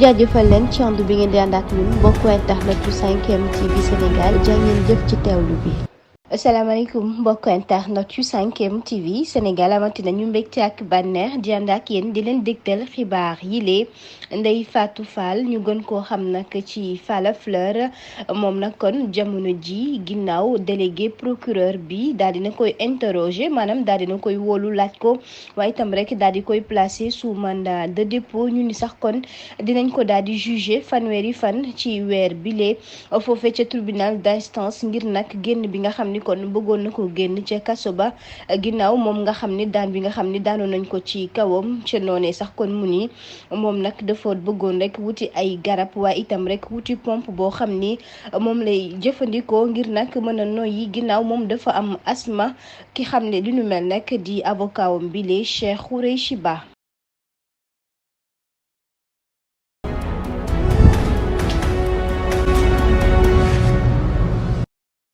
jaajëfal leen ci ànd bi ngeen di ànd ak ñun mbokku internet yu 5M TV Sénégal jaa ngeen jëf ci teewlu bi. asalaamaaleykum mbokk internet yu 5M TV Sénégal amati nañu mbégte ak bànneex di ànd ak yéen di leen dégtal xibaar yi lee Ndeye Fatou Fall ñu gën koo xam nag ci Falla Fleur moom nag kon jamono ji ginnaaw délégué procureur bi daal dina koy interroger maanaam daal dina koy wóolu laaj ko waaye itam rek daal di koy placer sous mandat de dépôt ñu ni sax kon dinañ ko daal di juger fanweeri fan ci weer bile foofee ca tribunal d'instance ngir nag génn bi nga xam ni kon bëggoon na ko génn ca kaso ba ginnaaw moom nga xam ni daan bi nga xam ni daanoon nañ ko ci kawam ca noonee sax kon mu ni moom nag dafa bëggoon rek wuti ay garab waaye itam rek wuti pompe boo xam ni moom lay jëfandikoo ngir nag mën a noyyi ginnaaw moom dafa am asma ki xam ne li nu mel nag di avocat wam bile Cheikh Khoureyssi Ba.